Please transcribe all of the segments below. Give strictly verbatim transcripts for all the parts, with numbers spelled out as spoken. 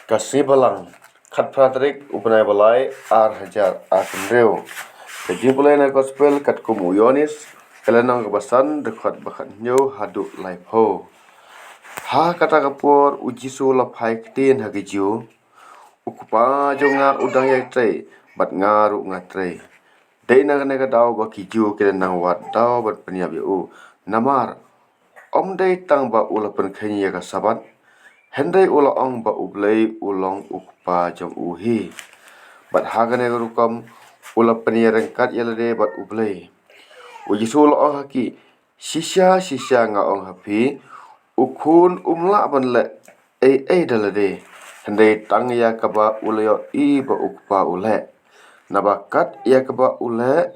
Ka Sngi Balang, khatphra tarik u bnai ba lai, ar hajar arphew hynriew. Ka jingpule na Gospel katkum u Ïoannis, ka lynnong kaba san, dkhot ba khathynñiew haduh laiphew. Ha kata ka por u Jisu la phai ktien ha ki Jiw, "U Kpa jong nga u dang ïai trei, bad nga ruh nga trei. Dei na kane ka daw ba ki Jiw ki la nang wad daw ban pynïap ïa u, namar ym dei tang ba u la pynkheiñ ïa ka Sabbath, hynrei u la ong ba U Blei u long U Kpa jong u hi. Bad ha kane ka rukom u la pynïaryngkat ïa lade bad U Blei." U Jisu u la ong ha ki, "Shisha shisha nga ong ha phi, u Khun um lah ban leh ei ei da lade, hynrei tang ïa kaba u la ïohi ba U Kpa u leh. Naba kat ïa kaba u leh,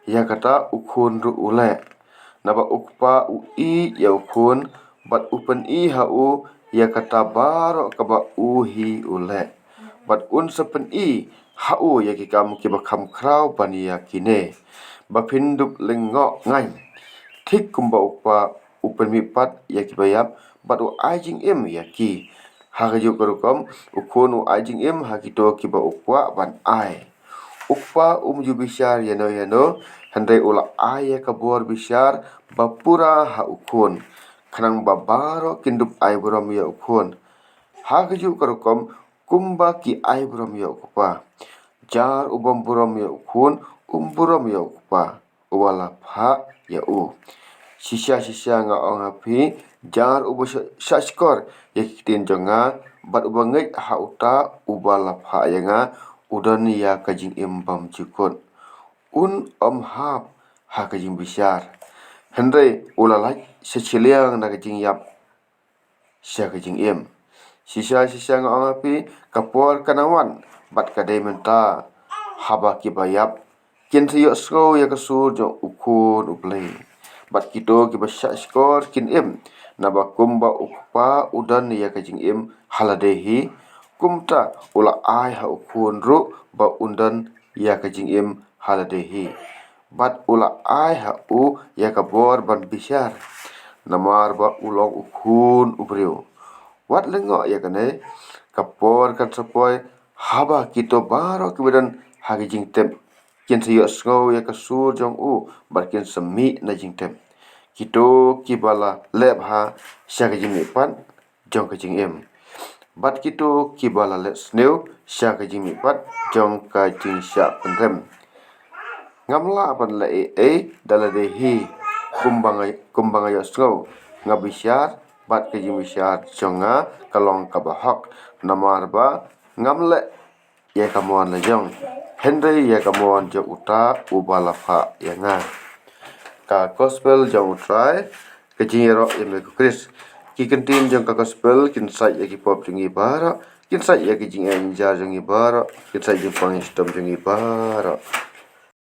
ïa kata u Khun ruh u leh. Naba U Kpa u ïeit ïa u Khun, bad u pyni ha u ïa kata baroh kaba u hi u leh. Bad un sa pyni ha u ïa ki kam kiba kham khraw ban ïa kine, ba phin dup lyngngoh ngan. Thik kumba U Kpa u pynmihpat ïa kiba ïap, bad u ai jingim ïa ki, ha kajuh ka rukom u Khun u ai jingim ha kito kiba u kwah ban ai. U Kpa um ju bishar ïano ïano, hynrei u la ai ïa ka bor bishar ba pura ha u Khun, khnang ba baroh kin dup ai burom ïa u Khun. Ha kajuh ka rukom kumba ki ai burom ïa U Kpa. Jar u bym burom ïa u Khun, um burom ïa U Kpa uba la phah ïa u. Shisha shisha nga ong ha phi, jar uba sha-, shahshkor ïa ki ktien jong nga, bad uba ngeit ha uta uba la phah ïa nga, u don ïa ka jingim bymjukut. Un ym hap ha ka jingbishar, hynrei u la lait sha shiliang na ka jingïap sha ka jingim. Shisha shisha nga ong ha phi, ka por ka nang wan, bad ka dei mynta, haba kiba ïap kin sa ïohsngew ïa ka sur jong U Khun U Blei. Bad kito kiba shahshkor kin im, naba kumba U Kpa u don ïa ka jingim ha lade hi, kumta u la ai ha u Khun ruh ba un don ïa ka jingim ha lade hi. Bad u la ai ha u ïa ka bor ban bishar, namar ba u long u Khun u briew. Wat lyngngoh ïa kane, ka por kan sa poi, haba kito baroh kiba don ha ka jingtep kin sa ïohsngew ïa ka sur jong u, bad kin sa mih na jingtep. Kito kiba la leh bha sha ka jingmihpat jong ka jingim, bad kito kiba la leh sniew sha ka jingmihpat jong ka jingshah pynrem. Ngam lah ban leh ei ei da lade hi, kumba nga, kumba nga ïohsngew, nga bishar, bad ka jingbishar jong nga ka long kaba hok, namar ba ngam leh ïa ka mon la jong, hynrei ïa ka mon jong uta uba la phah ïa nga. Ka Gospel jong U Trai. Ka jingïaroh ïa me ko Khrist. Ki kyntien jong ka Gospel kin sait ïa ki pop jong ngi baroh, kin sait ïa ki jingeh jingjar jong ngi baroh, kin sait jingpang jingshitom jong ngi baroh.